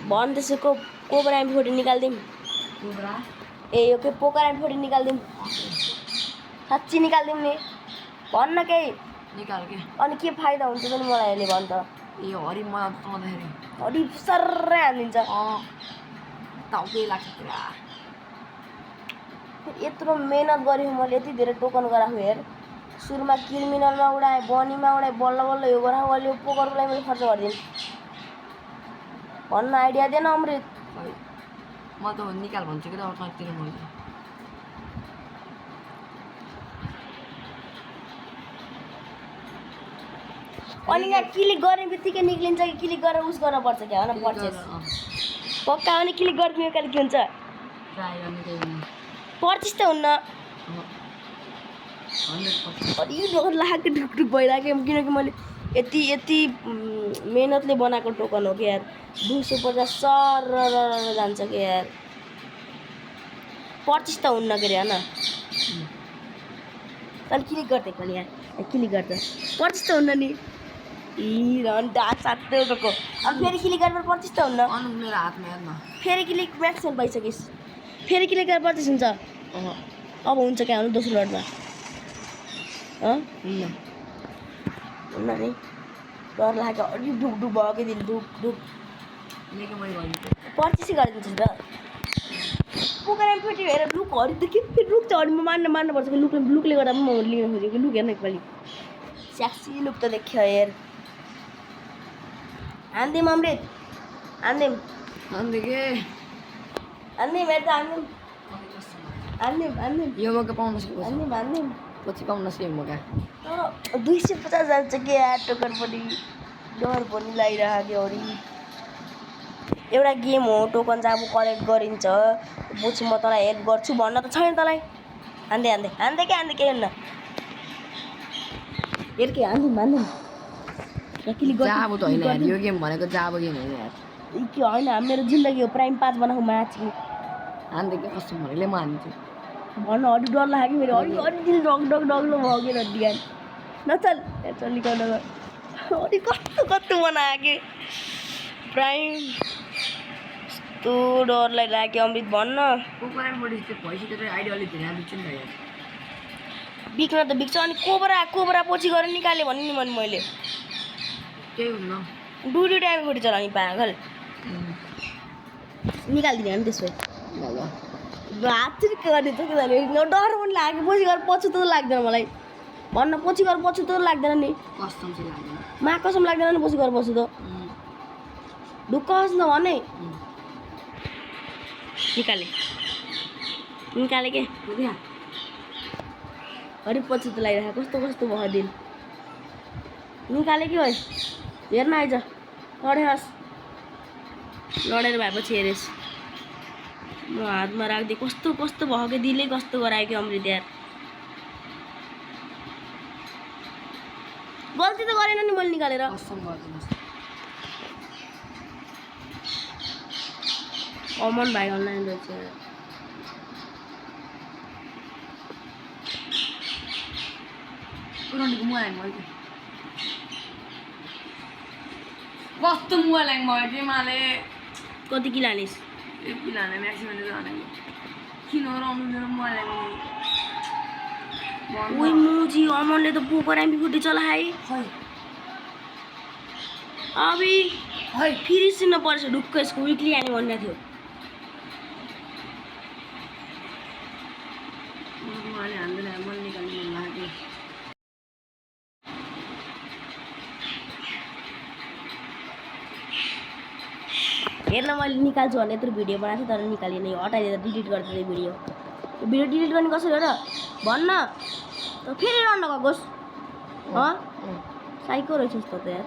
भन त्यसको कोब्रा एम40 निकाल्दिउँ ए यो के पोकर एम40 निकाल्दिउँ साँच्ची निकाल्दिउँ नि भन्न केही निकाल के अनि के फाइदा हुन्छ त नि मलाई अहिले भन त ए हरि मलाई तँदाखेरि हरि सर्रै हानिदिन्छ टाउकै लाग्छ पुरा यत्रो मेहनत गरेँ मैले यति धेरै टोकन गराएको हेर सुरुमा क्रिमिनलमा उडाएँ बनीमा उडाएँ बल्ल बल्ल यो गराएको अहिले पोकरको लागि मैले खर्च गरिदिएँ भन्न आइडिया दिएन अमृत म त निकाल भन्छु कि त अर्कोतिर मैले अनि यहाँ क्लिक गर्ने बित्तिकै निक्लिन्छ कि क्लिक गरेर उस गर्न पर्छ क्या होइन पर्चेस पक्का अनि क्लिक गरिदिनु कहिले के हुन्छ पर्चेस त हुन्न अलि डर लाग्यो ढुकढुक भइरहेको किनकि मैले यति मेहनतले बनाएको टोकन हो कि यार 250 सर जान्छ कि यार पर्चेस त हुन्न के अरे होइन तर क्लिक गर्दै पनि यार क्लिक गर्दा पर्चेस त हुन्न नि साथै टोको अब फेरि क्लिक गरेर पर्चेस त हुन्न मेरो हातमा हेर्न फेरि क्लिक म्याक्सिमम भइसकिस् फेरि क्लिक गरेर पर्चेस हुन्छ अब हुन्छ क्या हुनु दोस्रो लडमा हुन्न नि डर लाग्यो अलि ढुकढुक भयो कि दिन ढुकढुक पर्चेसै गरिदिन्छु त पोकर एम40 हेरेर लुक हरि त के फेरि लुक त हरि म मान्नुपर्छ कि लुकले गर्दा पनि म लिन खोजेको लुक हेर्न एकपल्ट स्याक्सी लुक त देख्यो हेर हान्दिम अमृत हान्दिम हेर त हान्दिम यो मौका पाउन सकेको हान्दिम पछि पाउन सकेँ मौका तर 250 जान्छ कि यार टोकन पनि डर पनि लागिरहेको हरि एउटा गेम हो टोकन चाहिँ अब कलेक्ट गरिन्छ पछि म तँलाई हेल्प गर्छु भन्न त छैन तँलाई हान्दै के हुन्न हेर के हान्दिम जाबो त होइन यो गेम भनेको जाबो गेम होइन यार के होइन मेरो जिन्दगी हो प्राइम 5 बनाएको म्याच हान्दै के कस्तो भनेले म हान्छु भन्न अलि डर लाग्यो मेरो अलि दिन डग्लो भयो कि दिया नचल चलिकन अलि कस्तो बनायो कि प्राइम यस्तो डर लागिरहेको अमृत भन्न बिक्न त बिक्छ अनि कोब्रा पछि गरेर निकाल्यो भने नि मैले केही हुन्न डुडी टाइम गुडी चलाउने पागल निकालिदिने नि त्यसो हात चाहिँ के गर्ने त डर पनि लाग्यो पछि गएर पछि त लाग्दैन मलाई भन्न पछि गएर पछि त लाग्दैन नि मा कसम लाग्दैन नि पछि गएर पछि त ढुक्क होस् न भने निकाले के हरि पछि त लागिरहेको कस्तो भयो दिन निकाले के है हेर्न आइज लडेर भएपछि हेरेस् म हातमा राख्दै कस्तो भयो कि दिलै कस्तो गरायो कि अमृत यार गल्ती त गरेन नि मैले निकालेर अमन भाइ अनलाइन रहेछ कस्तो मोबाइल ह्याङ भयो तिमीले कति कि लानिस् किन रहनु मेरो मोबाइल ओइ मुजी अमनले त पोकर एम40 चलाए अबि फेरि सिन्न पर्छ ढुक्क यसको विकली हाने भन्ने थियो हेर्न मैले निकाल्छु भने यत्रो भिडियो बनाएको थिएँ तर निकालिएन यो हटाइदिएर डिलिट गरिदिएँ भिडियो डिलिट गर्ने कसरी हो र भन्न त फेरि रन गएकोस् साइको रहेछस् त यार